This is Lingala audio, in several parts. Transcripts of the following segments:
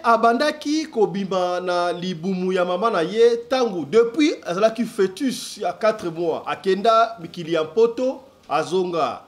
abandaki kobima na libumu ya mama na ye ntango depuis azalaki fetus ya 4 mois, akenda mikili ya Mpoto, azonga,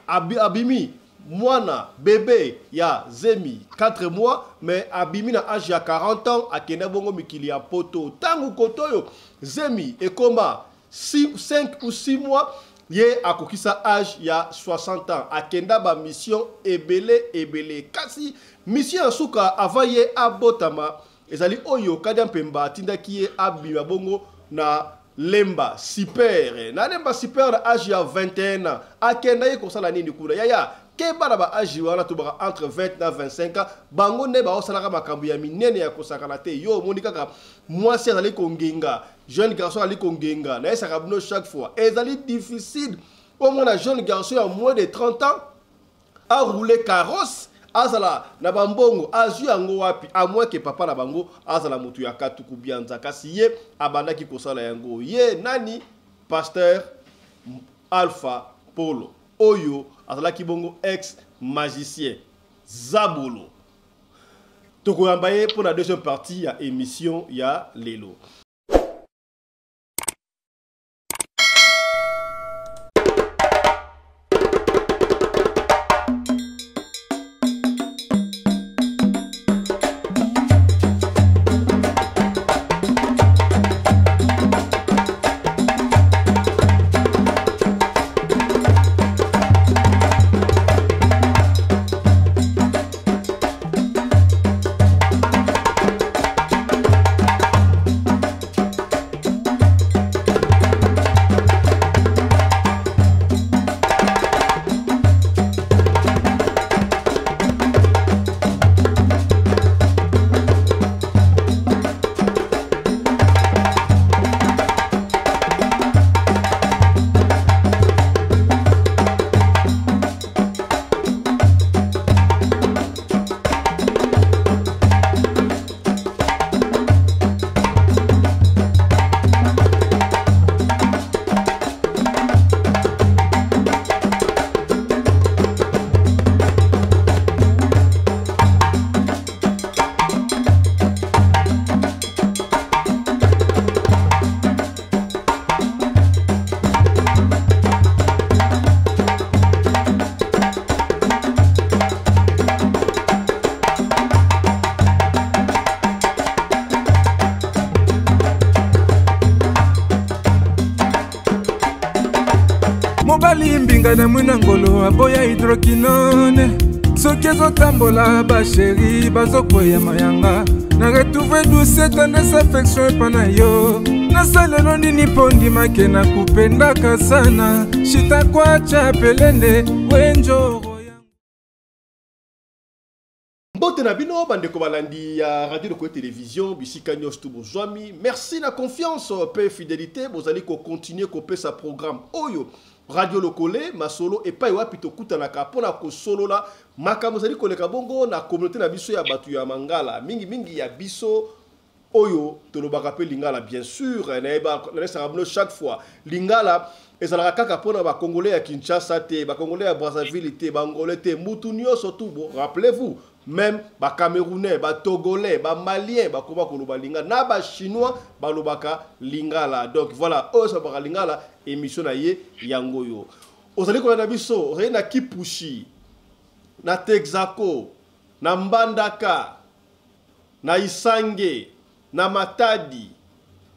abimi mwana bebe ya zemi 4 mois, mais abimi na age ya 40 ans, akenda bongo mikili ya Mpoto. Ntango koto oyo zemi ekoma 5 ou 6 mois, ye akokisa age ya 60 ans, akenda ba mission ebele ebele. Kasi mission ya suka avant ye abotama ezali oyo Kadia Mpemba atindaki ye abima bongo na Lemba Super. Na Lemba Super na age ya 21 ans, akenda ye kosala nini kuna? Yaya, keba na ba age wana, tobaka entre 20 na 25 ans, bango nde baosalaka makambo ya minene ya kosakana te. Yo omoni kaka mwasi azali kongenga, jeune garçon azali kongenga. Nayesaka bino chaque fois, ezali difficile omona jeune garçon ya moins de 30 ans aroule carrosse, azala na bambongo, azwi yango wapi? À moins que papa na bango azala motu ya katuku bianza. Kasi ye abandaki kosala yango. Ye nani? Pasteur Alpha Polo, oyo azalaki bongo ex magicien Zabolo. Tokoyamba ye pour la deuxième partie ya émission ya lelo. Mobali mbinga na mwina ngolo aboya hydroquinone, soki ezotambola basheri bazokweya mayanga. Na retrouve douce tendresse affection epa na yo. Nasalelo nini mpo ndimake na kupendaka sana, shita kwacha pelende wenjoro. Mbote na bino bandeko balandi ya Radio Lokole Télévision, bisika nyonso tu bozwami. Merci na confiance pe fidélité, bozali ko continuer kopesa programme oyo Radio Lokole masolo epai wapi tokutanaka mpona kosolola makambo ezali koleka bongo na communauté na biso ya bato ya Mangala, mingi mingi ya biso oyo tolobaka pe lingala. Bien sûr, nayebisaka bino chaque fois, lingala ezalaka kaka mpona bakongolais ya Kinshasa te, bakongolais ya Brazzaville te, bangolais te, mutu nyonso tu. Bo rappelez-vous, même ba Camerounais, ba Togolais, ba Maliens bakoma koloba lingala, na ba Chinois balobaka lingala. Donc voilà, oyo balobaka lingala, émission na ye yango yo. Ozali kolanda biso, ozali na Kipushi, na Texaco, na Mbandaka, na Isange, na Matadi,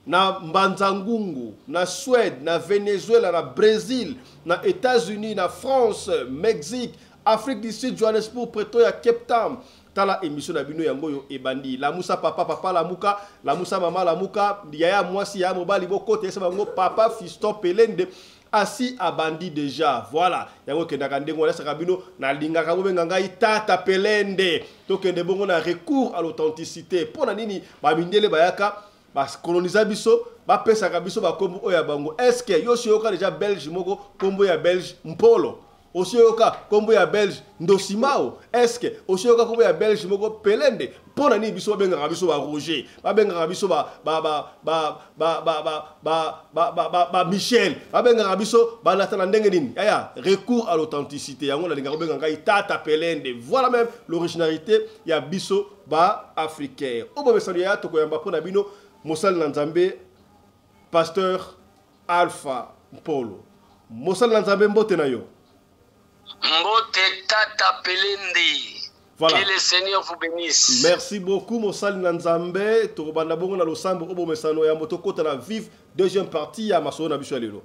na Mbanzangungu, na Suède, na Venezuela, na Brésil, na États-Unis, na France, Mexique, Afrique du Sud, Johannesburg, Pretoria, Cape Town. Tala émission na bino yango yo ebandi. Lamusa papa, papa lamuka, lamusa mama lamuka, yaya mwasi ya mobali bokote yesa bango papa Fiston Pelende asi abandi déjà. Voilà, yango kendaka ndenge wana saka bino na lingaka bobenga ngai tata Pelende. Tokende bongo na recours à l'authenticité. Pona nini ba mindele bayaka ba coloniser biso, ba pesaka biso ba kombo oyo ya bango. Est-ce que yo si yoka déjà belge moko kombo ya belge Mpolo? Osi oyoka kombo ya Belge Ndosimao? Est-ce que osi oyoka kombo ya Belge moko Pelende? Mpo na nini biso babengaka biso ba Roger, babengaka biso ba ba ba ba ba ba ba ba ba ba ba ba Michel, babengaka biso ba Nathan na ndenge nini? Yaya, recours à l'authenticité. Yango nalingaka kobenga ngai Tata Pelende. Voilà même l'originalité ya biso ba africain. Oyo bomesano ya tokoyamba mpo na bino mosali na Nzambe Pasteur Alpha Mpolo. Mosali na Nzambe, mbote na yo. Mbote Tata Pelende. Voilà. Que le Seigneur vous bénisse. Merci beaucoup mosali na Nzambe. Tokobanda bongo na losambo oyo bomesano ya moto kota na vive deuxième partie ya masolo na biso ya lelo.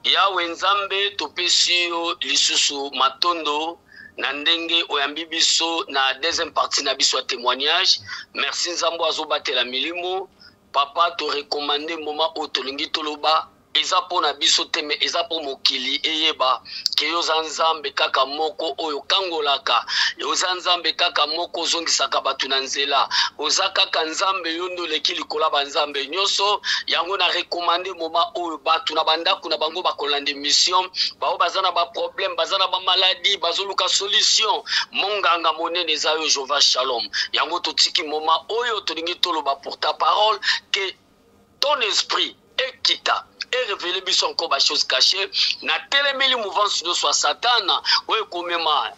Yawe Nzambe, topesi yo lisusu matondo na ndenge oyambi biso na deuxième partie na biso ya témoignage. Merci Nzambe azobatela milimo. Papa, to recommander moment oyo tolingi toloba eza mpo na biso te, me eza mpo mokili eyeba ke yo oza Nzambe kaka moko oyo okangolaka, oza Nzambe kaka moko ozongisaka bato na nzela, oza kaka Nzambe, yo nde oleki likolo ya banzambe nyonso. Yango na recommande moment oyo bato na bandako na bango bakolanda émission, bao baza na baproblème, baza na bamaladi, bazoluka solution, monganga monene eza yo, Jova Shalom. Yango totiki moment oyo tolingi toloba pour ta parole, que ton esprit ekita et révéler biso encore ba choses cachées. Na telemeli mouvance nyonso ya Satana oyo ekomema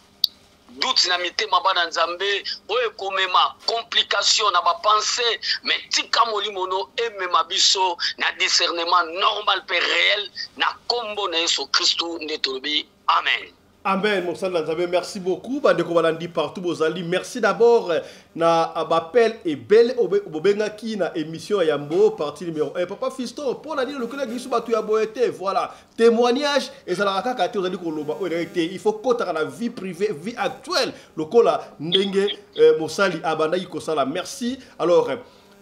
doute na mitema bana Nzambe, oyo ekomema complication na ba pensée, mais tika molimo no emema biso na discernement normal pe réel na kombo na Yesu Kristu nde tolobi amen. Amen, mosali na Nzambe, merci beaucoup. Bandeko balandi partout bozali, merci d'abord na bapel ebele bobengaki na émission ya Yambo partie numéro 1. Papa Fiston, mpo na nini olukelaki biso bato ya boye te? Voilà, témoignage ezalaka kaka te ozali koloba oyo ezalaki te. Il faut kotaka na vie privée, vie actuelle lokola ndenge mosali abandaki kosala. Merci. Alors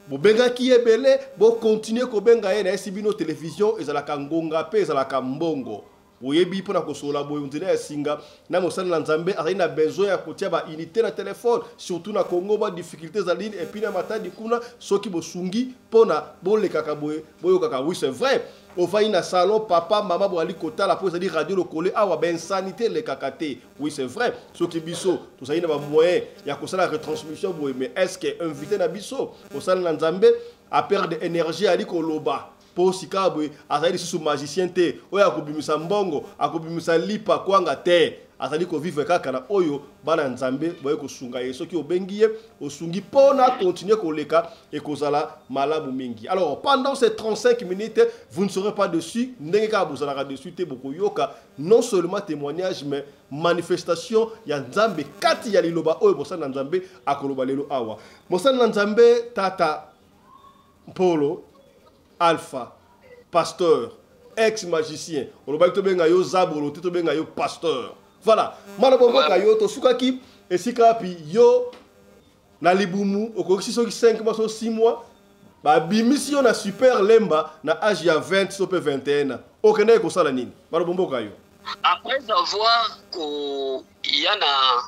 bobengaki ebele, bokontinue kobenga ye na yesi bino. Télévision ezalaka ngonga mpe ezalaka mbongo. Oyebi mpona kosolola boye nzela ya singa na mosali na Nzambe azali na besoin ya kotia ba unité na telefone, surtout na Congo ba difficulté ezali et puis na Matadi kuna. Soki bosungi mpona bolekaka boye boyokaka. Oui, c'est vrai, ofandi na salon, papa, mama boali kotala mpo ezali Radio Lokole awa, ba insanité elekaka te. Oui, c'est vrai, soki biso tozali na bamoyen ya kosala retransmission boye, mais est ce que invité na biso mosali na Nzambe a perdre énergie ali koloba mpo sika boye azali lisusu magicien te oyo akobimisa mbongo, akobimisa lipa kwanga te, azali kovivre kaka na oyo bana Nzambe boye kosunga ye. Soki obengi ye, osungi mpona continue koleka, ekozala malamu mingi. Alors pendant ces 35 minutes, vous ne serez pas dessus ndenge kaka bozalaka dessus te. Bokoyoka non seulement témoignage, mais manifestation ya Nzambe kati ya liloba oyo mosali na Nzambe akoloba lelo awa. Mosali na Nzambe Tata Mpolo Alpha, pasteur, ex magicien, olobaki tobenga yo zabolo te, tobenga yo pasteur. Voilà, mwana bomboka yo tosukaki esika wapi? Yo na libumu okokisi soki 5 mois so 6 mois, babimisi yo na Super Lemba na age ya 20 so mpe 21. Okendaki kosala nini, mwana bomboka yo? Après avoir koya na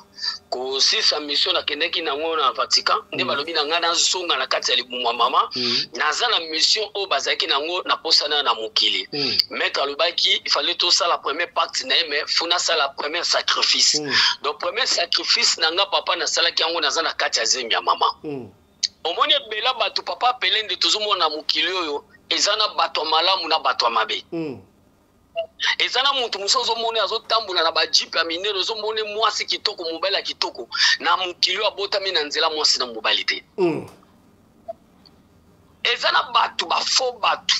kosisa mission nakendaki nango na Vatican, nde balobi na ngai nazonga na kati ya libumu ya mama. Naza na mission oyo bazalaki nango na posana na mokili. Maître alobaki il fallait tosala premier pacte na ye, mais faut nasala premier sacrifice. Donc premier sacrifice na nga, papa, nasalaki yango naza na kati ya zemi ya mama. Omoni ebela bato, papa Pelende, tozomona mokili oyo eza na bato ya malamu na bato ya mabe. Eza na motu mosusu ozomona azotambola na bajeep ya minene, ozomona mwasi kitoko, mobali ya kitoko. Na mokili oyo abotami na nzela mwasi na mobali te. Eza na bato bafaux, bato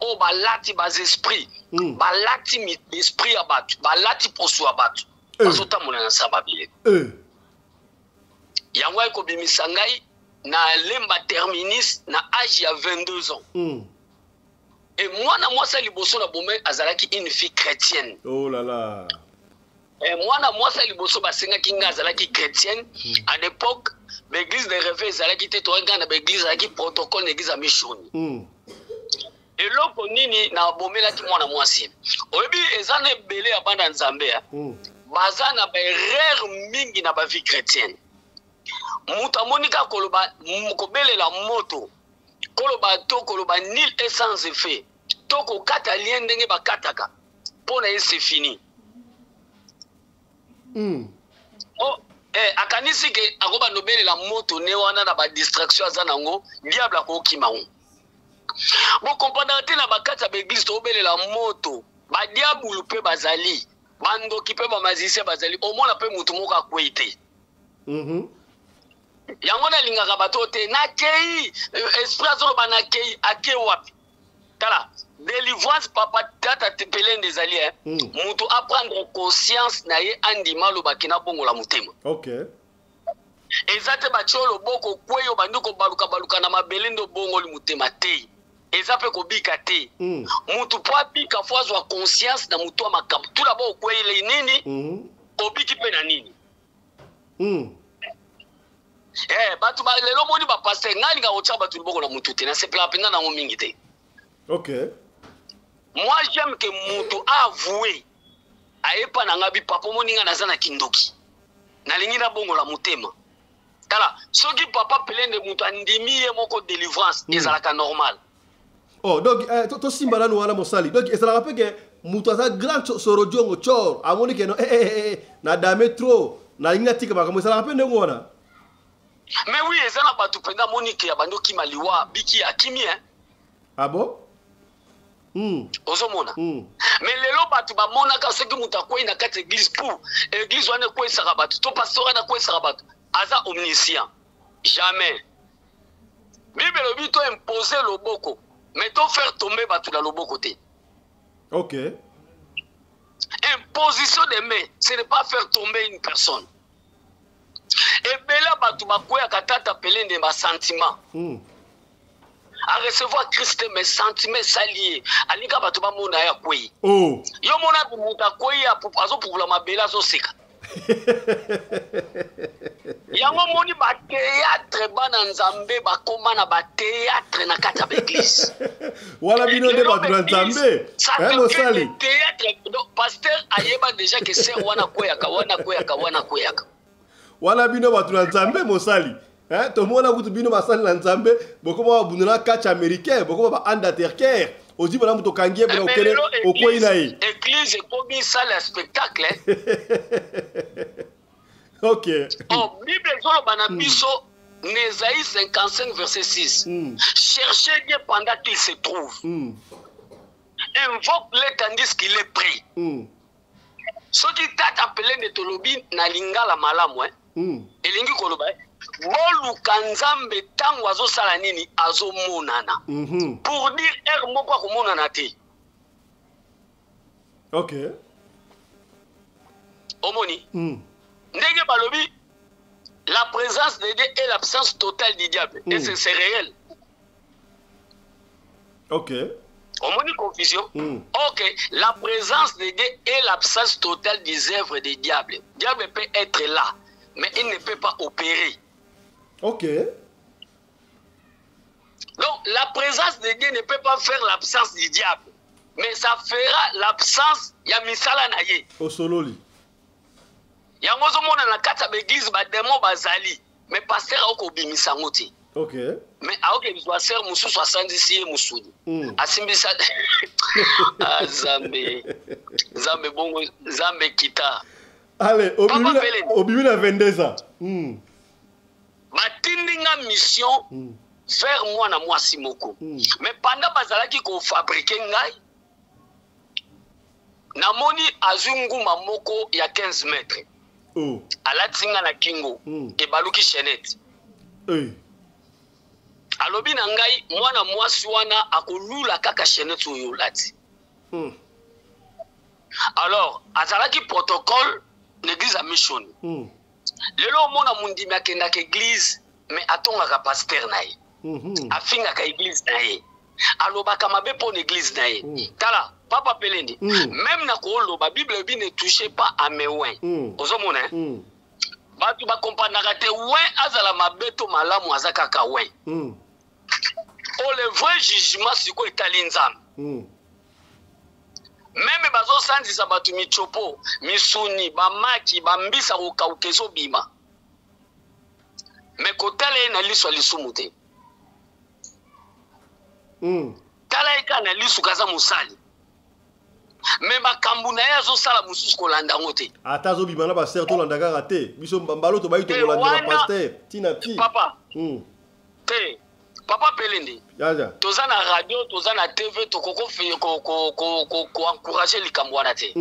oyo balati bas esprit, balati esprit ya bato, balati poso ya bato, bazotambola na sa mabele. Yango ayi kobimisa ngai na Lemba Terminus na age ya 22 ans. E mwana mwasi ya liboso na bome azalaki une fille chrétienne. Oh là là. E mwana mwasi ya liboso basengaki ngai azalaki chrétienne. À l'époque baéglise de réveil ezalaki te, toyaki ngai na baéglise, ezalaki protocole na église ya Mishoni. Eloko nini nabomelaki mwana mwasi? Oyebi, eza na ebele ya bana Nzambe ya baza na baerreur mingi na bavie chrétienne. Moto amoni kaka koloba, kobelela moto, koloba to koloba nul et sans effet, to kokata lien ndenge bakataka mpo na ye, c'est fini. Oh, eh, akanisi ke akobanda obelela moto ne wana na badistraction aza nango, diable akokima ngo. Bokomprendaka te, na bakati ya baeglise tobelela moto, badiabulu mpe bazali, bandoki mpe bamagicien bazali. Omona mpe motu moko akwei te. Yango nalingaka bato te. Nakei, esprit azoloba nakei, ake wapi? Tala, délivrance, papa, tata Pelende, ezali eh? Moto aprendre conscience na ye, andima, alobaki nabongola motema. Eza te batie yo loboko, kwei, obandi kobaluka-baluka na mabele nde obongoli motema te. Eza mpe kobika te. Mutu mpo abika, fo azwa conscience na motu ya makambo. Tout d'abord, okweyeli nini? Obiki mpe na nini? Eh, bato ba lelo moni bapasteur, ngai alinga kotia bato liboko na mutu te, nasepelaka mpenza nango mingi te. Moi, j'aime que mutu avoue, ayepa na ngai bi: "Papa, omoni ngai naza na kindoki, nalingi nabongola motema." Tala, soki papa Pelende, mutu andimi ye moko délivrance, ezalaka normal. Oh, donc eh, tosimba nanu wana, mosali. Donc ezalaka mpe ke moto aza grand sorodiongo cor, amoni ke no, eh, eh, eh, na dame trop, nalingi natika makambo, ezalaka mpe ndenge wana? Mais oui, eza na bato mpenza amoni ke abandi okima liwa, biki, akimi, hein. Ah bon. Ozomona. Mais lelo bato bamonaka soki moto akwei na kati ya église, pour église wana ekweyisaka bato, to pasteur wana ekweyisaka bato, aza omniscient. Jamais. Bible elobi to impose loboko, mais to faire tomber bato na loboko te. Imposition des mains, ce n'est pas faire tomber une personne. Ebele ya bato bakweyaka, tata Pelende, basentiment. Arecevoir Christ, mais sentiment esali ye, alinga bato bamona ye akwei. Yo mona moto akwei, azopupula mabele, azoseka. Yango moni bathéâtre, bana Nzambe bakóma na bathéâtre na kati ya baeglise. Wana bino nde bato na Nzambe, mosali. Théâtre. Donc pasteur ayeba déjà ke sœur wana akweyaka, wana akweyaka, wana akweyaka. Wana bino bato na Nzambe, mosali. Tomona kutu bino basali na Nzambe bokoma babunda na catch américain, bokoma ba undertaker, ozwi bona moto okangi ye, bona okende, okwei na ye. Église ekomi salle ya spectacle. Oh, Bible ezoloba na biso na Esaïe 55 verset 6: "Cherchez Dieu pendant qu'il se trouve, invoque-le tandis qu'il est près." Soki tata Pelende tolobi na lingala malamu, eh? Elingi koloba boluka Nzambe ntango azosala nini? Azomonana. Pour dire heure moko akomonana te. Omoni ndenge balobi la présence de Dieu et l'absence totale du diable. Et c'est réel. Omoni confusion. Ok, la présence de Dieu et l'absence totale des œuvres du diable. Diable peut être là, mais il ne peut pas opérer. Donc la présence de Dieu ne peut pas faire l'absence du diable, mais ça fera l'absence ya misala na ye. Osololi. Yango ozomona na kati ya baeglise badémon bazali, mais pasteur akobimisa yango te. Mais aoke sœur mosusu asandisi ye mosuni. Asimbisa. Ah, Nzambe, Nzambe, bongo Nzambe kita. Allez, obimi na 22 ans. Batindi nga mission vers mwana mwasi moko. Mais pendant bazalaki kofabriquer ngai, namoni azwi nguma moko ya 15 mètre. Alati nga na kingo. Ebaluki chaînette. Hey. Alobi na ngai mwana mwasi wana akolula kaka chaînette oyo olati. Alors azalaki protocole na église ya mission. Lelo omona mondimi akendaka église, mais atongaka pasteur na ye. Afingaka église na ye, alobaka mabe mpo na église na ye. Tala, papa Pelendi, même na kooloba, Bible elobi: "Ne touchez pas à mes oints." Ozomona, eh? Bato bakomprendaka te, oint azala mabe to malamu, aza kaka oint. O le vrai jugement sikoyo etali Nzambe. Même bazosanzisa bato michopo, misuni, bamaki, bambisa kokauka ezobima, mais kotala ye na liso ya lisumu te. Tala ye kaka na lisu, kaza mosali. Mais makambo na ye azosala mosusu, kolanda yango te. Ata azobima na basœur, tolanda kaka te. Biso mbalo tobayi, tokolandela pasteur ntina ti. Papa, te, papa Pelende, toza na radio, toza na TV, tokoki koencourager likambo wana te.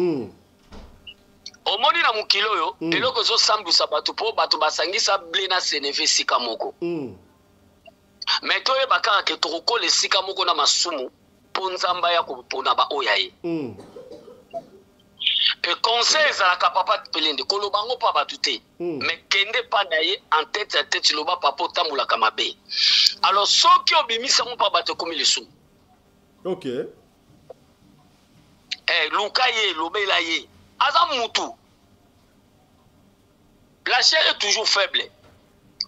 Omoni, na mokili oyo, eloko ezosambwisa bato, mpo bato basangisa blé na sénévé esika moko. Mais toyeba kaka ke tokokola esika moko na masumu, mpo Nzambe aya kopona baoyo ya ye. E conseil ezalaka, papa Pelende, koloba yango mpa bato te. Mais kende mpa na ye en tête ya tête, loba: "Papa, otambolaka mabe." Alors soki obimisi yango mpa bato, ekomi lisumu. Luka ye, lobela ye, aza mutu, la chair est toujours faible.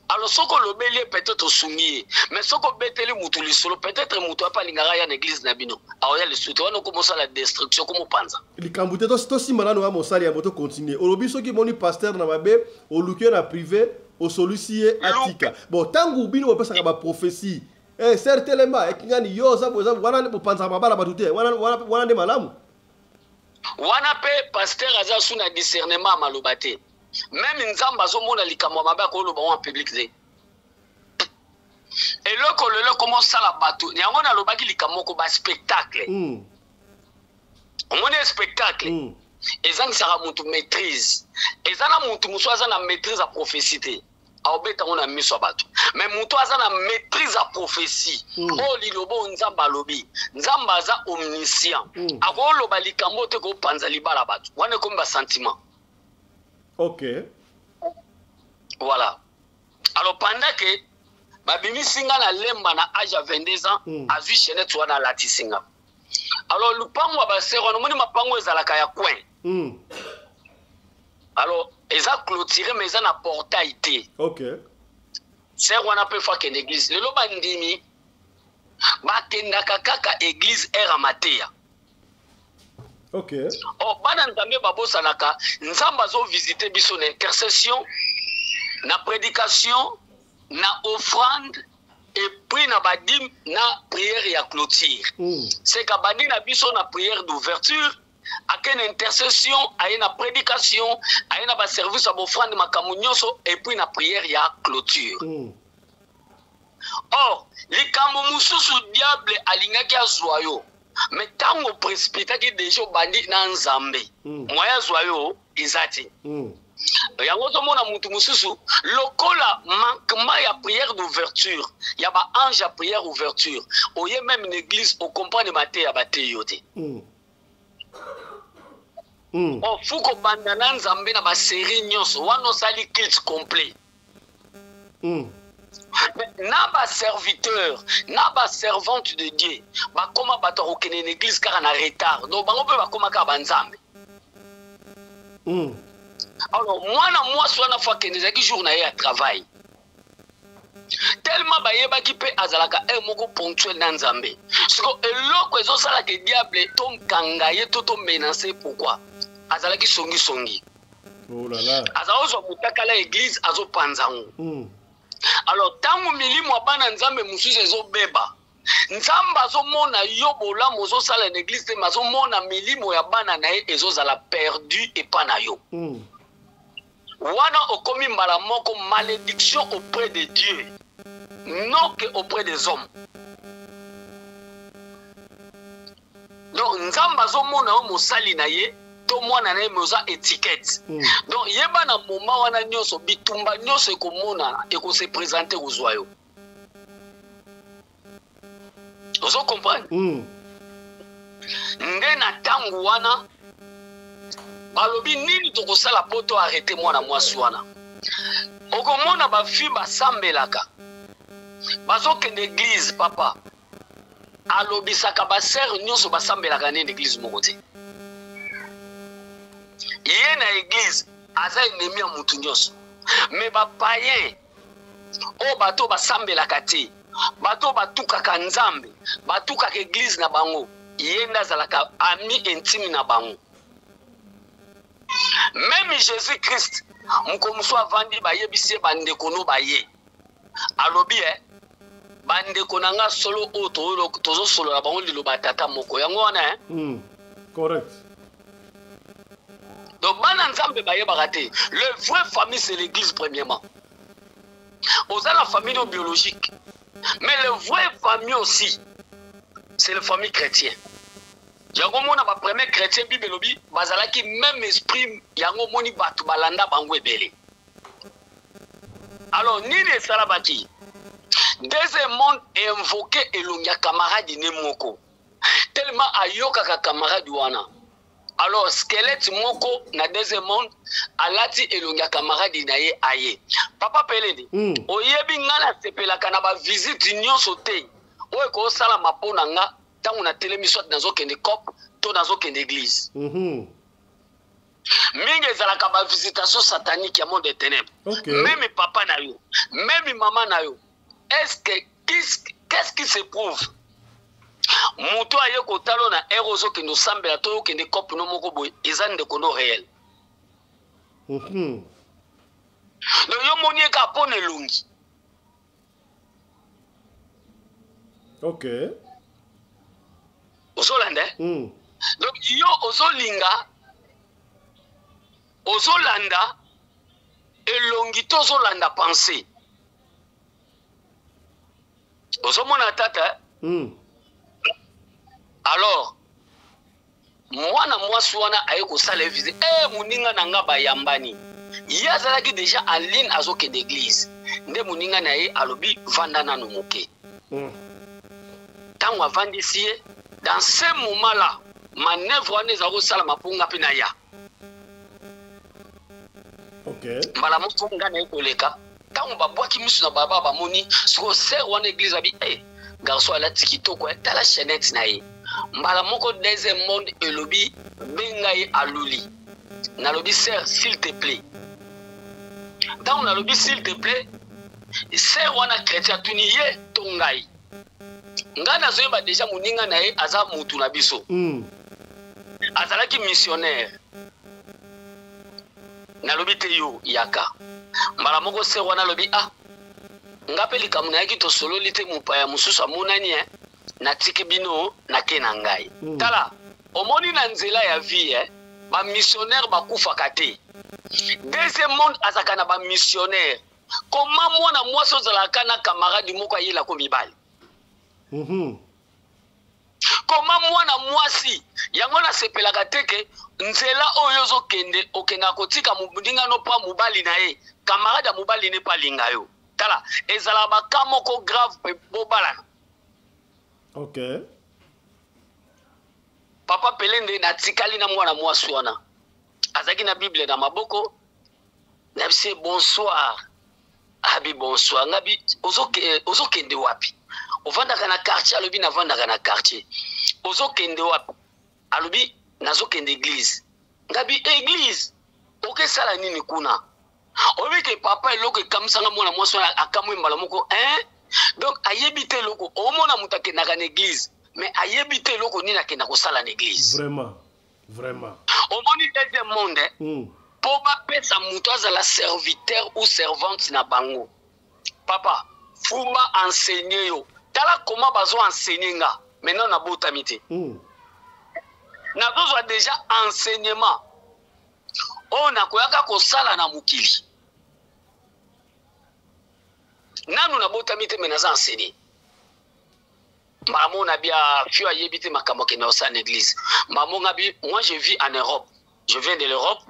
Alors soki olobeli ye, peut-être osungi ye. Mais soki obeteli mutu lisolo, peut-être mutu ape alingaka ya na église na bino, aoya lisusu te. Wana okomosala destruction, komopanza. Likambo te. Tosimba nano ya mosali yango, tocontinue. Olobi soki omoni pasteur na mabe, oluki ye na privé, osolisi ye, atika. Bon, ntango bino bopesaka baprophétie, sœur telema, ekingani yo oza boye, wana bopanzaka mabala bato te. Wana nde malamu? Wana mpe pasteur aza su na discernement ya maloba te. Même Nzambe azomona likambo ya mabe, akoloba ngo en public te. Eloko lelo ekoma osala bato yango, nalobaki likambo moko, baspectacle. Omoni spectacle ezangisaka motu maîtrise. Eza na motu mosusu aza na maîtrise ya prophétie te, aobeta yango na miso ya bato. Mais motu aza na maîtrise ya prophétie, oyo liloba oyo Nzambe alobi, Nzambe aza omniscient, akoloba likambo te kopanza libala bato. Wana ekomi basentiment. Voilà. Alors pendant que babimisi nga na Lemba na âge ya 22 ans, azwi chaînette wana, alatisi nga. Alors lupango ya basœur wana, omoni mapango ezalaka ya coin. Alors eza clôturé, mais eza na portail te. Sœur wana mpe faut akende église. Lelo bandimi bakendaka kaka église heure ya mateya. Oh, bana Nzambe babosanaka Nzambe azovisite biso na intercession, na prédication, na offrande, et puis na badîmes, na prière ya clôture. Seka bandi na biso na prière d'ouverture, ake na intercession, aye na prédication, aye na baservice ya baoffrande, makambo nyonso, et puis na prière ya clôture. Or likambo mosusu, diable alingaki azwa yo, mais ntango précipitaki déjà, obandi na Nzambe, moyen azwa yo eza te. Yango ozomona mutu mosusu lokola manquement ya prière d'ouverture, ya baange ya prière ouverture, oye même na église, ocomprendre mateya bateyi yo te. Ofu kobanda na Nzambe na basérie nyonso wana, osali culte complet. Na baserviteur, na baservante de Dieu, bakóma bato ya kokende na église kaka na retard. Donc bango mpe bakóma kaka banzambe. Alors mwana mwasi wana faut akende, ezalaki jour na ye ya travail. Tellement bayebaki mpe azalaka heure moko ponctuel na Nzambe. Siko eloko ezosalaka diable tokanga ye to tomenace, pourquoi azalaki songisongi? Oh là là. Azala kozwa motakala ya église, azopanza yango. Alors ntango milimo ya bana Nzambe mosusu ezobeba, Nzambe azomona yo bolamu ozosala na église te, mais azomona milimo ya bana na ye ezozala perdu epa na yo. Wana okomi mbala moko malédiction auprès de Dieu, non que auprès des hommes. Donc Nzambe azomona yo mosali na ye to mwana na ye, mais oza étiquette. Donc yeba, na moment wana nyonso, bitumba nyonso ekomonana, ekose présenter kozwa yo. Ozo comprendre? Nde na ntango wana balobi nini tokosala mpo to arrêter mwana mwasi wana? Okomona bafille basambelaka, bazokende église. Papa alobisaka basœur nyonso basambelaka nini église moko te. Ye na église aza ennemi ya mutu nyonso, mais bapayen oyo, bato basambelaka te, bato batukaka Nzambe, batukaka église na bango, ye nde azalaka ami intime na bango. Même Jésus Christ, moko mosusu avandi, bayebisi ye bandeko no baye, alobi: "E bandeko na nga, solo oyo tozosolola bango liloba ya tata moko." Yango wana, Correct. Donc bana Nzambe bayebaka te. Le vrai famille, c'est l'église premièrement. Oza na famille no biologique. Mais le vrai famille aussi, c'est la famille chrétienne. Yango mona ba premier chrétien, Bible elobi bazalaki même esprit, yango moni bato balanda bango ebele. Alors nini esalamaki? Deuxième monde invoqué elongi ya camarade ne moko. Tellement ayokaka camarade wana. Alors squelette moko na deuxième monde alati elongi ya camarade na ye aye. Papa Pelende, oyebi nga nasepelaka na ba visite nyonso te oyo ekosalama mpo na nga ntango natelemi, soit nazokende cop to nazokende église. Mingi ezalaka ba visitation satanique ya monde des ténèbres. Même papa na yo, même mama na yo, est-ce que qu'est-ce qui se prouve? Moto aye kotala na ere ozokende osambela to okende cope no moko boye, eza ndeko no réel. Donc yo moni ye kaka mpo na elongi. Ozolanda, eh? Donc yo ozolinga ozolanda elongi to ozolanda pensée, ozomona tata, eh? Alors mwana mwasi wana aye kosala ye visite, moninga na nga bayambani. Ye azalaki déjà en ligne, azokende église nde moninga na ye alobi: "Vanda nano moke." Ntango avandisi ye, dans ce moment là manœuvre wana ezala kosalama mpo nga mpe na ya. Mbala moko nga na ye koleka. Ntango babwaki miso na baba, bamoni sikoyo sœur wana église, abi e garçon alati kitoko, eh, tala chaînette na ye. Mbala moko deuxième monde elobi: "Benga ye." Aluli, nalobi: "Sœur, s'il te plaît." Ntango nalobi "s'il te plaît", sœur wana chrétien atuni ye to ngai. Ngai nazoyeba déjà moninga na ye aza mutu na biso. Azalaki missionnaire. Nalobi te: "Yo yaka." Mbala moko sœur wana alobi: "Ah, nga mpe likambo nayaki, tosololi te, mopaya mosusu amonani, e natiki bino, nake na ngai." Tala, omoni na nzela ya vie, eh, bamissionnaire bakufaka te. Deuxième monde azalaka na bamissionnaire. Koma mwana mwasi ozalaka na camarade moko ayelako mibali. Koma mwana mwasi yango nasepelaka te ke nzela oyo ozokende, okendaka kotika moninga no mpa mobali na ye, camarade ya mobali ne mpe alinga yo. Tala, ezalaka baka moko grave mpe bobalana. Papa Pelende, natikali na mwana mwasi wana, azalaki na Bible na maboko. Nayebisi ye: "Bonsoir." Abi: "Bonsoir." Ngabi: "Ozokende wapi? Ovandaka na quartier?" Alobi: "Navandaka na quartier." "Ozokende wapi?" Alobi: "Nazokende église." Ngabi: "Église, okesala nini kuna?" Oyebi ke papa, eloko ekamisanga, mwana mwasi wana akamwi mbala moko, hein? Donc ayebi te eloko. Omona moto akendaka na église, mais ayebi te eloko nini akenda kosala na église. Vraiment, vraiment. Omoni deuxième monde, eh? Mpo bapesa moto azala serviteur ou servante na bango, papa, faut ba enseigner yo. Tala koma bazo enseigner nga maintenant, nabotami te. Nazozwa déjà enseignement oyo nakoyaka kosala na mokili. Nanu nabotami te, mais naza enseigné. Mbala moko na bia fio ayebi te makambo akende kosala na église. Mbala moko ngabi: "Moi, je vis en Europe, je viens de l'Europe."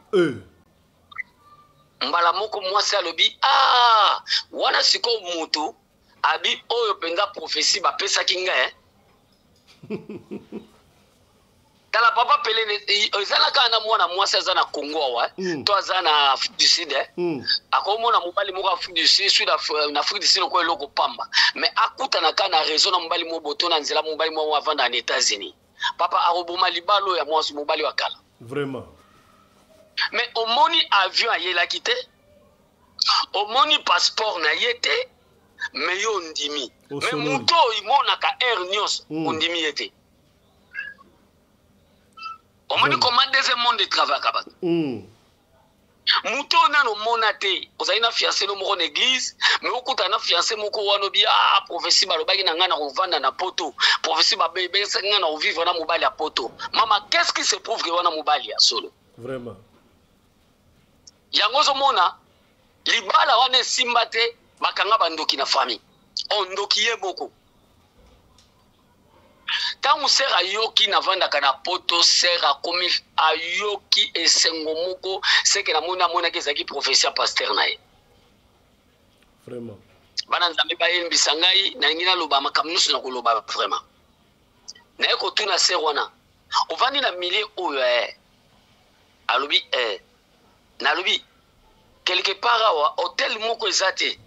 Mbala moko mwasi alobi: "Ah, wana sikoyo motu abi oyo mpenza prophétie bapesaki ngai, eh?" Tala, papa Pelene, ezala kaka na mwana mwasi aza na Congo awa, to aza na Afrique du Sud, eh? Akomona mobali moko Afrique du Sud, sud na Afrique du Sud lokola eloko pamba, mais akutana kaka na réseau na mobali moko boto na nzela, mobali moko avanda na États-Unis, papa, akoboma libala oyo ya mwasi mobali wa kala. Mais omoni avion ayelaki te, omoni passeport na ye te, mais yo ondimi. Mais Osololi. moto oyo imonaka heure nyonso, ondimi ye te. Omoni comment deuxième monde travaillaka bato. Moto oyo nano omona te, ozali na fiancé no moko na église, mais okutana na fiancé moko wana, obi: "Ah, prophétie balobaki na ngai na kovanda na poto, prophétie babebesaki ngai na kovivre na mobali ya poto." Mama, qu'est-ce qui se prouve ke wana mobali ya solo? Vraiment. Yango ozomona libala wana esimba te, bakanga bandoki na famille. O ndoki ye moko. Ntango sere ayoki navandaka na poto, sere akomi ayoki esengo moko seke namoni amonaki ezalaki prophetie ya pasteur na ye. Vraiment. Bana Nzambe bayembisa ngai, nalingi naloba makambo nyonso na koloba vraiment. Naye kotuna sere wana, ovandi na milieu oyo eh. Alobi eh. Nalobi quelque part awa hotel moko eza te.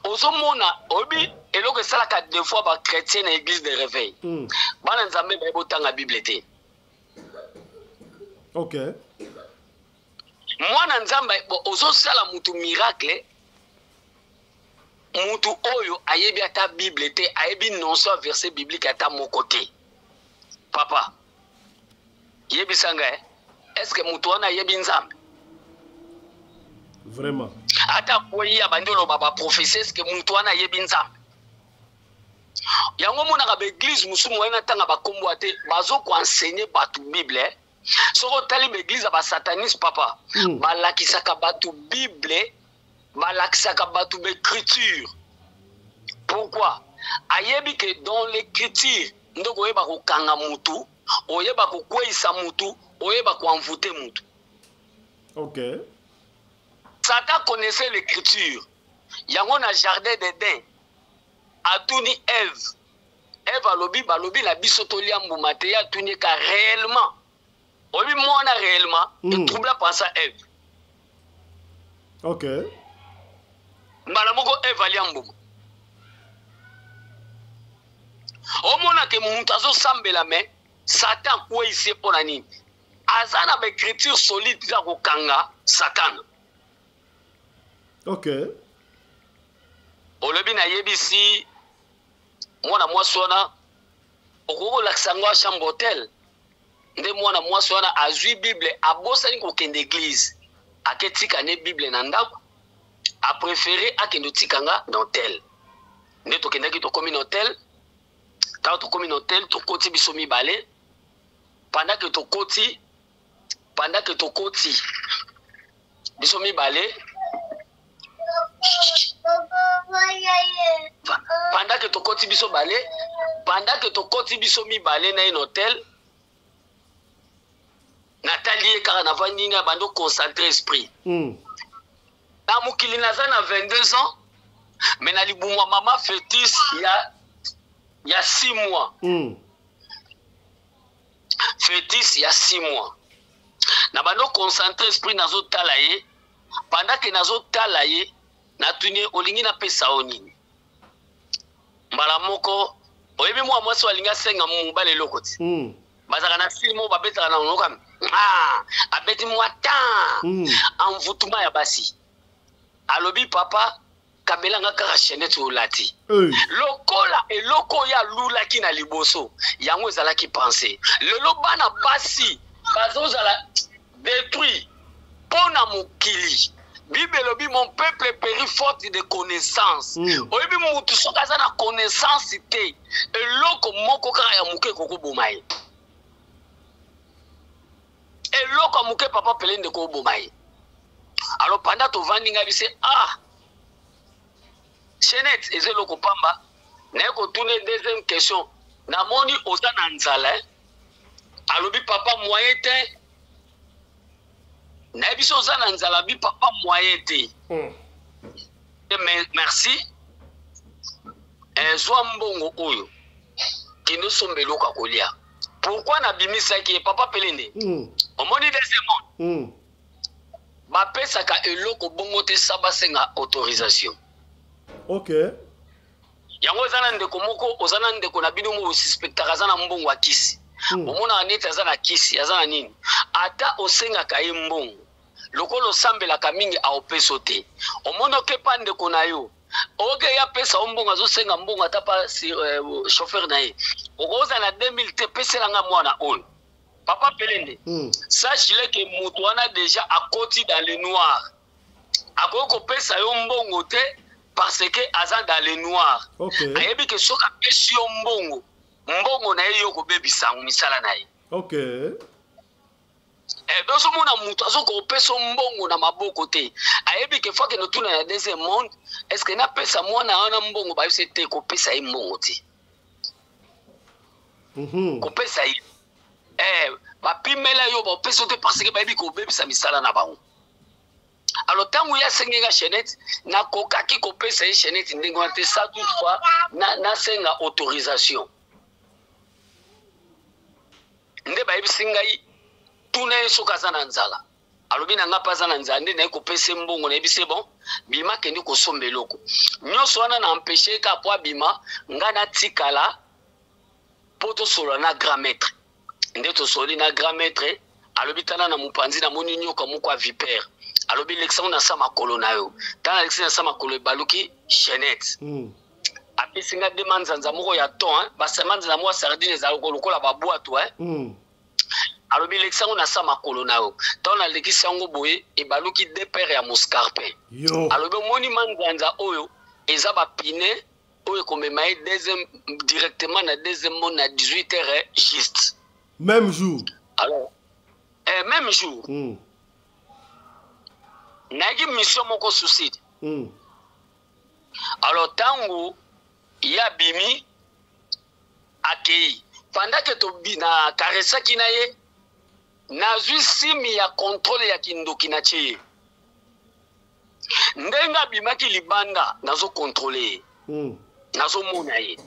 Ozomona oyebi eloko esalaka des fois ba chrétien na église de réveil. Bana Nzambe baye botanga Bible te. Ok. Mwana Nzambe ozosala mutu miracle, mutu oyo ayebi ata Bible te, ayebi non soit verset biblique ata moko te. Papa, yebisa ngai, est-ce que mutu wana ayebi Nzambe? Vraiment. Ata koyi abandi oloba ba prophétie, est-ce que mutu wana ayebi Nzambe? Yango monaka ba église mosusu moyen natanga ba kombo te, bazo ko enseigner bato Bible. Soki otali ba église ya ba sataniste papa, balakisaka bato Bible, balakisaka bato ba écriture. Pourquoi? Ayebi que dans l'écriture ndoko oyeba kokanga mutu, oyeba kokweyisa mutu, oyeba koenvoûter mutu. Ok. Satan connaissait l'écriture. Yango na jardin d'Éden, atuni Ève. Ève alobi, balobi na biso tolia mbuma te, ye atuni ka réellement. Oyebi mwana réellement, etroubla pensa Ève. Ok. Mbala moko Ève alia mbuma. Omona ke mutu azosambela mais Satan akweyisi ye mpo na nini? Aza na ba écriture solide za kokanga Satan. Ok. Olobi nayebisi mwana mwasi wana okoki kolakisa ngo chambre hotel, nde mwana mwasi wana azwi Bible, abosani kokende église, aketika ne Bible na ndako, a préféré akende otika nga na hotel. Nde tokendaki tokomi na hotel, tango tokomi na hotel tokoti biso mibale, pendant que tokoti, pendant que tokoti biso mibale, pendant que tokoti biso bale, pendant que tokoti biso mibale na ye na hotel, natali ye kaka navandi na bando concentrer esprit. Na mokili naza na 22 ans, mais na libumu ya mama fœtus ya 6 mois. Fœtus ya 6 mois. Na bando concentrer esprit nazotala ye, pendant que nazotala ye, natuni olingi napesa yo nini? Mbala moko oyebi mwa mwasi oyo alingi asenga mobali eloko ti. Bazalaka na style moko babetaka na monoko, abeti mwa temps envoûtement ya basi. Alobi papa kabelanga kaka chaînette olati. Lokola eloko oyo alulaki na liboso, yango ezalaki pensée. Lelo bana basi bazozala détruit pona mokili. Bible elobi mon peuple périt faute de connaissance. Oyebi mutu soki aza na connaissance te, eloko moko kaka ya moke ekokoboma ye. Eloko ya moke papa Pelende ekoboma ye. Alors pendant tovandi ngai bise, ah chaînette eza eloko pamba. Naye kotuna deuxième question. Namoni oza na nzala, eh? Alobi papa moyen te. Nayebi so oza na nzala, bi papa moyen te. Merci. Zwa mbongo oyo. Kende somba eloko ya kolia. Pourquoi nabimisaki ye papa Pelende? Omoni deuxième monde. Bapesaka eloko bongo te sa basenga autorisation. Ok. Yango oza na ndeko moko, oza na ndeko na bino moko suspectaka aza na mbongo ya kisi. Omonaka neti aza na kisi, aza na nini? Ata osengaka ye mbongo, lokola osambelaka mingi aopeso te. Omoni okepa ndeko na yo, oke ya pesa yo mbongo, azosenga mbongo ata pa si, chauffeur na ye. Okoza na 2000 te, pesela nga mwana oyo. Papa Pelende, sache-le que moto wana déjà akoti dans le noir. Akoki kopesa yo mbongo te parce que aza dans le noir. Okay. Ayebi ke soki apesi yo mbongo, mbongo na ye yo kobebisa misala na ye. Okay. Eh, bozomona moto azokopesa mbongo na maboko te, ayebi ke fo akende tuna na deuxième monde, est ce que napesa mwana wana mbongo? Bayebisi te, kopesa ye mbongo te. Kopesa ye, eh, bapimela yo, bapesa yo te, parce que bayebi kobebisa misala na bango. Alors ntango ye asengi nga chaînette, nakokaki kopesa ye chaînette ndenge wana te, sans toutefois nasenga autorisation. Nde bayebisi ngai, tuna ye soki aza na nzala. Alobi na nga mpe aza na nzala. Nde naye kopesa ye mbongo, nayebisi ye: bon, bima, kende kosomba eloko nyonso wana. Na empêche ka po abima, nga natikala mpo tosolola na grand maître. Nde tosoli na grand maître, alobi: tala, na mopanzi namoni nyoka moko ya vipère. Alobi: lekisa ngo na sa makolo na yo. Tala, alekisi na sa makolo, ebaluki chaînette. Apesi nga de manzanza moko ya thon, bamanzanza moko ya sardine, ezalaka lokola babwato, hein. Alobi: lekisa yango na sa makolo na yo. Ntango nalekisi yango boye, ebaluki deux paires ya moscarpin. Alobi: omoni manzanza oyo, eza bapine oyo ekomema ye deuxième, directement na deuxième monde na 18 heures juste. Même jour? Alors, même jour. Nayaki mission moko suicide. Alors ntango ye abimi, akei, pendant ke tobi na karesaki na ye, nazwi simi ya contrôle ya kindoki na tie ye. Ndenge abimaki libanda, nazocontrôler ye. Nazomona ye,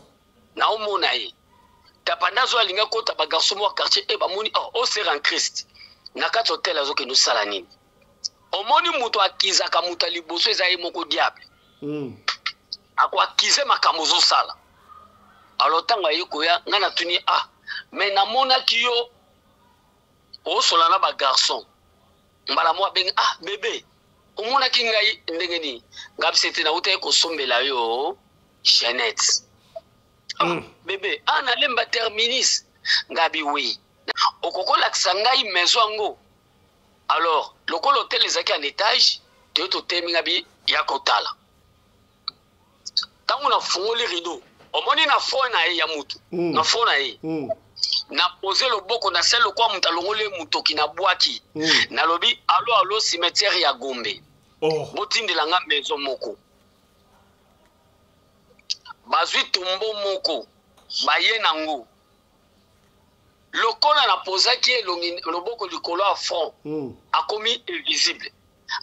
naomona ye tapanda azo alingi akota. Bagarçon moko quartier e bamoni: oh, osere en Christ na kati hotel, azokende osala nini? Omoni, moto akizaka moto ya liboso eza ye moko diable. Akoakize makambo ozosala. Alors ntango aye koya, ngai natuni: ah, mais namonaki yo osola na bagarçon. Mbala moko abengi: ah bébé, omonaki ngai ndenge nini? Ngai bisa ete nautaki kosombela yo chaînette. Ah, bébé, ah, nalemba terminus. Ngai bi: oui, okokolakisa ngai maison yango. Alors lokola hotel ezalaki en étage, toye totemi, ngai bi ya kotala. Ntango nafungoli rideau, omoni na front na ye ya mutu, na front na ye, na pose loboko na se lokwa moto alongoli ye motoki na bwaki. Nalobi: allô, allô, cimetière ya Gombe. Oh. Botindela nga maison moko. Bazwi tombo moko, baye nango. Lokola napozaki elongi, loboko likolo ya front, akomi invisible,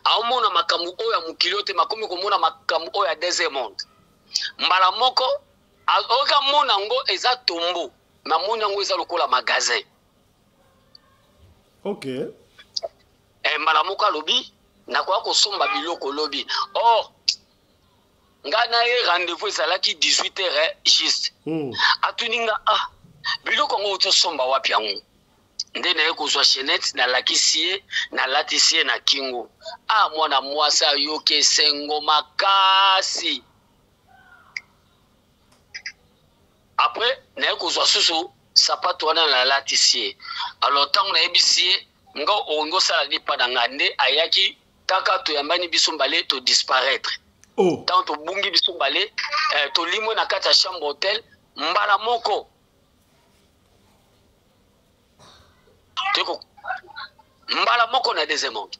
aomona makambo oyo ya mokili oyo te, makomi komona makambo oyo ya deuxième monde. Mbala moko oyoka mona yango eza tombo, namoni yango eza lokola magasin. E, mbala moko alobi: nakoya kosomba biloko lobi. Or ngai na ye rendez-vous ezalaki 18 heures juste. Atuni nga: ah, biloko yango otosomba wapi yango? Nde naye kozwa chaînette, nalakisi ye, nalatisi ye na kingo. Ah, mwana mwasi ayoki esengo makasi. Après naye kozwa susu sapato wana, nalatisi ye. Alors ntango nayebisi ye nga olingi osala lipa na nga, nde ayaki kaka, toyambani biso mbale, todisparaître. Ntango tobungi biso mbale, tolimwe na kati ya chambre hotel. Mbala moko toyeko mbala moko na deuxième monde.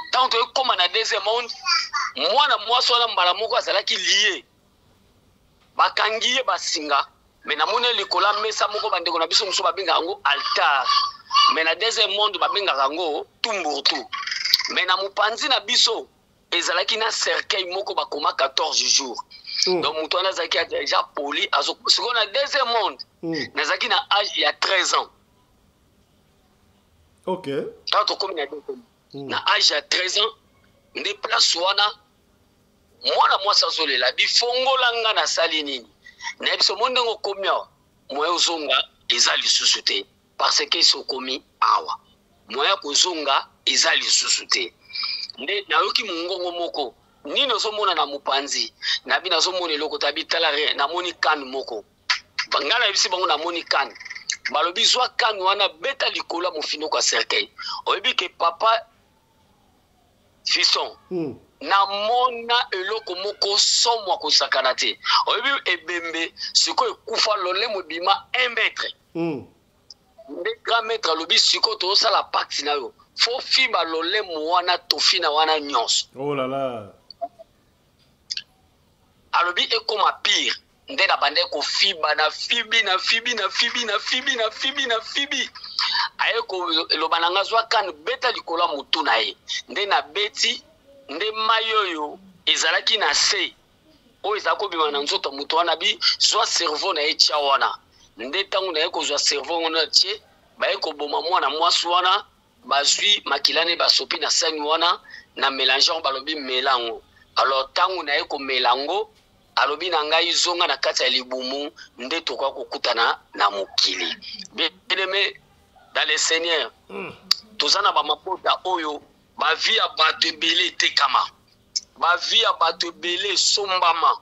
Ntango toyekóma na deuxième monde, mwana mwasi wana mbala moko azalaki lié, bakangi ye basinga. Me namoni likolo ya mesa moko, bandeko na biso mosusu babengaka yango altar, me na deuxième monde babengaka yango tumburtu. Me na mopanzi na biso ezalaki na cercueil moko bakoma 14 jours. Donc moto wana azalaki déjà poli. Sikoyo na deuxième monde, nazalaki na age ya 13 ans. Ntango tokomi na deuxième, na age ya 13 ans, nde place wana mwana mwasi azolela: bifongola nga, nasali nini? Nayebi so mo ndenge okomi awa, moya ozonga eza lisusu te, parce que esi okomi awa, moya kozonga eza lisusu te. Nde nayoki mongongo moko: nini ozomona na mopanzi? Nabi: nazomona eloko te. Abi: tala rien. Namoni canne moko. Ngai nayebisi bango: namoni canne. Balobi: zwa canne wana, beta likolo ya mofinoko ya cercueil. Oyebi ke papa Fiston, namona eloko moko somo akosakana te. Oyebi ebembe sikoyo ekufa, lolemo ebima 1 mètre. Nde Grand maître alobi sikoyo tozosala pacte na yo, fo fiba lolemo wana, tofina wana nyonso. Oh là là. Alobi ekoma pire nde na bandaki kofiba, na fibi, na fibi, na fibi, na fibi, na fibi, na fibi. Aye koloba na nga: "Zwa kane, beta likolo ya motu na ye." Nde nabeti, nde mai oyo ezalaki na se, oyo ezala kobima na nzoto ya moto wana, bi zwa cerveau na ye, tia wana. Nde ntango naye kozwa cerveau wana, tie, baye koboma mwana mwasi wana, bazwi makila ne, basopi na sani wana na mélange yango, balobi mela yango. Alors ntango naye komela yango, alobi na ngai: "Zonga na kati ya libumu, nde tokoka kokutana na mokili." Bien-aimé dans le Seigneur, toza na bamabota oyo bavie ya bato ebele etekama, bavie ya bato ebele esombama.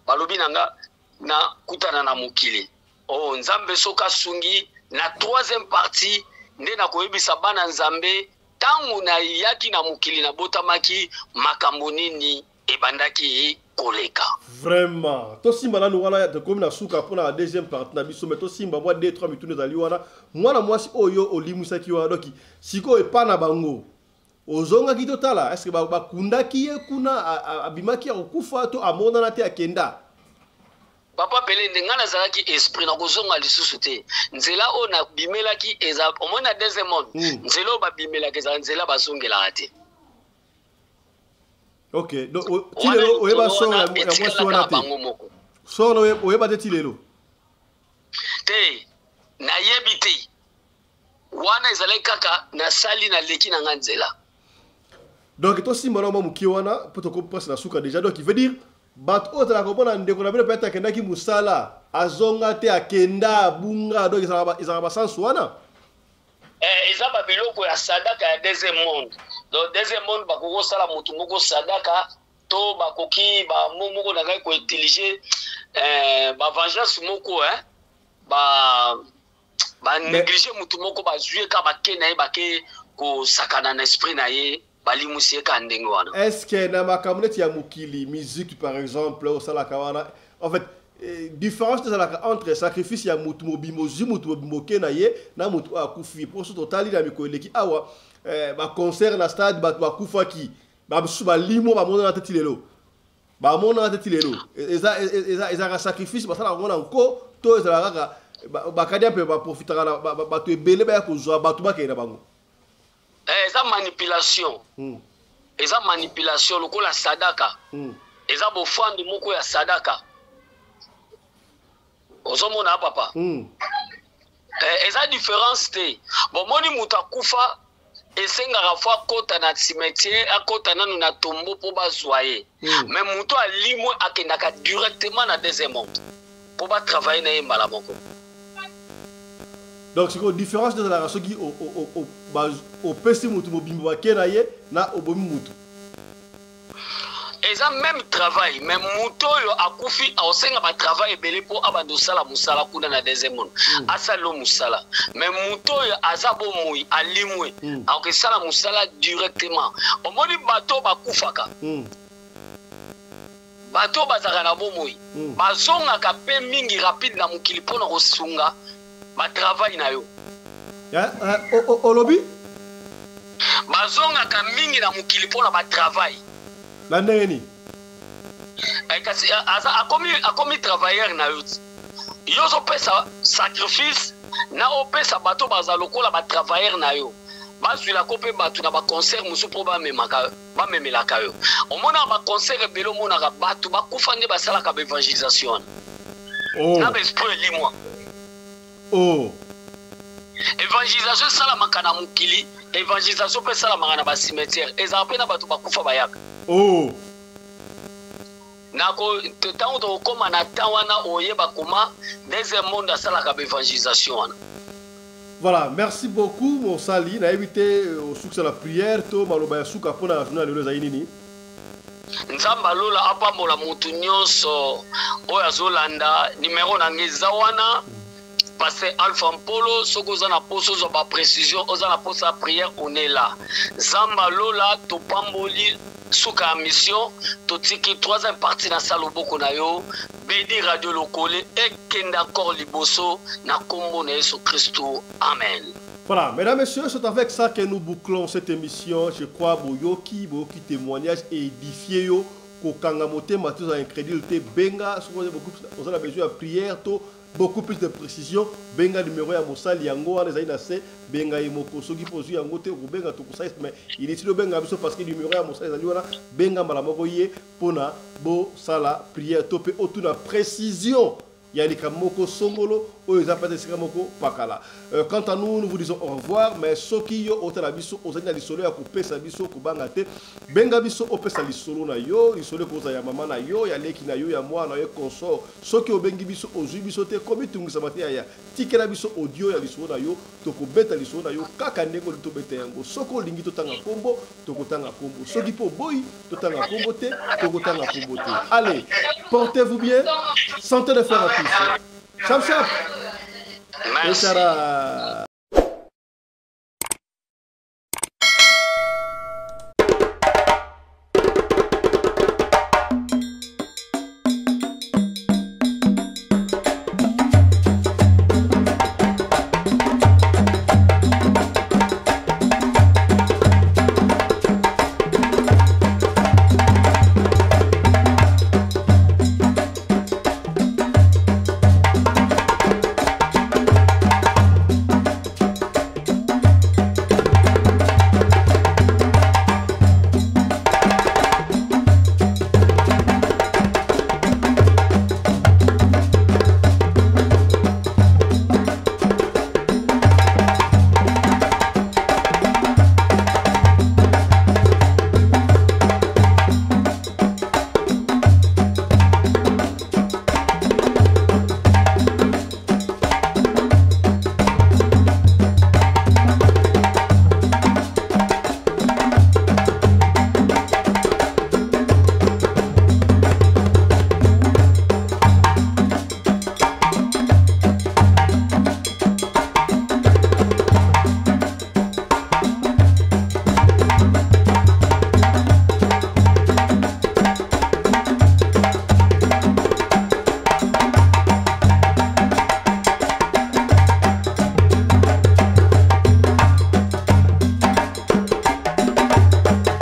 Balobi na nga na kutana na mokili. Oh Nzambe, soki asungi, na troisième partie nde nakoyebisa bana Nzambe ntango nayaki na mokili, nabotamaki, makambo nini ebandaki koleka. Vraiment, tosimba nanu wana, tokomi na suka mpona la deuxième partie na biso, mais tosimba mwa 2 3 mituna ezali wana. Mwana mwasi oyo olimwisaki wana, donc sikoyo epa na bango ozongaki, totala, est ce que bakundaki ye kuna, abimaki ya kokufa to amonana te, akenda? Papa Pelende, ngai nazalaki esprit, nakozonga lisusu te. Nzela oyo nabimelaki eza, omoni, na deuxième monde, nzela oyo babimelaka ezala nzela bazongelaka te. Ok, donc ti lelo oyeba sort ya mwasi wana te? Bango moko. Sort oyeba te ti lelo? Te, nayebi te. Wana ezalaki kaka nasali, naleki na nga nzela. Donc tosimba na mwa mokie wana mpo tokopresque na suka déjà. Donc il veut dire bato oyo ozalaka komona, ndeko na bino peut-être akendaki mosala, azonga te, akenda, abunga, donc ezalaka basansu wana? Eza babiloko ya sadaka ya deuxième monde. Donc deuxième monde, bakoki kosala motu moko sadaka to bakoki bamo moko na ngai koutiliser bavengeance moko, ba banéglige motu moko, bazwi ye ka, bake na ye, bake kosakana na esprit na ye, balimusi ye ka ndenge wana. Est ce que na makambo neti ya mokili, musique par exemple, osalaka wana, en fait différence ezalaka entre sacrifice ya motu mobimba, ozwi motu mobimba, oke na ye, na motu oyo akufi? Mpo so totali na mikolo eleki awa, baconcert na stade, bato bakufaki, bamosusu balimo, bamonana te ti lelo, bamonana te ti lelo. Ezalaka sacrifice basalaka yango na nko to ezalaka kaka bakadia mpe baprofitaka na bato ebele, baya kozwa bato, bakende na bango? Eza manipulation. Eza manipulation lokola sadaka. Eza bofandi moko ya sadaka, ozomona papa. Eza différence te. Bomoni, moto akufa, esengaka fo akɔta na cimetière, akɔta nanu na tombeau mpo bazwa ye. Mais moto alimwe akendaka directement na deuxième monde mpo batravaille na ye mbala moko. Donc sikoyo différence nde ezalaka soki opesi motu mobimba, bake na ye, na obomi motu? Eza même travail, mais moto oyo akufi aosenga batravail ebele mpo abanda osala mosala kuna na deuxième monde. Asali lo mosala, mais moto oyo aza bomoi, alimwe, akokesala mosala directement. Omoni, bato bakufaka, bato bazalaka na bomoi, bazongaka mpe mingi rapide na mokili mpona kosunga batravail na yo. Olobi? Bazongaka mingi na mokili mpona batravail. Na ndenge nini? Kasi aza akomi travailleur na yo ti yo ozopesa sacrifice na opesa bato baza lokola batravailleur na yo, bazwilako mpe bato na baconcert mosusu mpo bamemelaka yo. Omonaka baconcert ebele, omonaka bato bakufa nde basalaka baévangélisation wana na baesprit elimwa. Évangélisation esalamaka na mokili, évangélisation mpe esalamaka na bacimetière, ezala mpe na bato bakufa bayaka. Nako ntango tokokóma na temps wana, oyeba koma deuxième monde asalaka baévangélisation wana. Voilà, merci beaucoup mosali. Nayebi te osukisa na prière to maloba ya suka mpona journée ya lelo ezali nini? Nzambe alola apambola motu nyonso oyo azolanda. Numero na ngai eza wana, Pasteur Alpha Mpolo. Soki oza na posa ozwa baprécision, oza na posa ya prière, on est là. Nzambe alola, topamboli. suka ya mission. Totiki troisième partie na sa loboko na yo. Beni Radio Lokole ekende encore liboso na kombo na Yesu Kristo. Amen. Voilà, mesdames, messieurs, c'est avec ça que nous bouclons cette émission. Je crois, Boyoki, Boyoki témoignage édifié yo, kokanga motema toza incrédule te, benga, soki beaucoup oza na besoin ya prière to beaucoup plus de précision, benga numéro ya mosali yango wana ezali na se, benga ye moko, soki mpo ozwi yango te okobenga tokosalisa, mais inutile obenga biso parce que numéro ya mosali ezali wana, benga mbala moko ye mpona bosala prière to mpe otuna précision ya likambo moko songolo oyo eza mpenza esika moko pakala. Quant à nous, nous vous disons au revoir, mais soki yo otala biso ozali na lisolo ya kopesa biso, kobanga te, benga biso opesa lisolo na yo, lisolo ekozala ya mama na yo, ya leki na yo, ya mwana na yo, consort. Soki obengi biso ozwi biso te, komitungisama te yaya, tikela biso audio ya lisolo na yo, tokobeta lisolo na yo kaka ndenge olingi tobeta yango. Soki olingi totanga kombo, tokotanga kombo, soki mpo oboyi totanga kombo te, tokotanga kombo te. Allez, portez-vous bien, santé de fer à tous. Chap chap. Merci. Echara.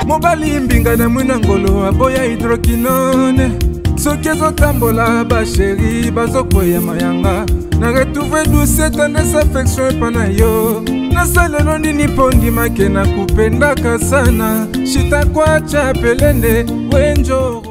Mobali mbinga na mwina ngolo aboya hydroquinone, soki ezotambola basheri bazokweya mayanga, na retrouve douce tendresse affection epa na yo, nasalelo nini mpo ndimake nakupendaka sana, shitakwacha pelende wenjoro.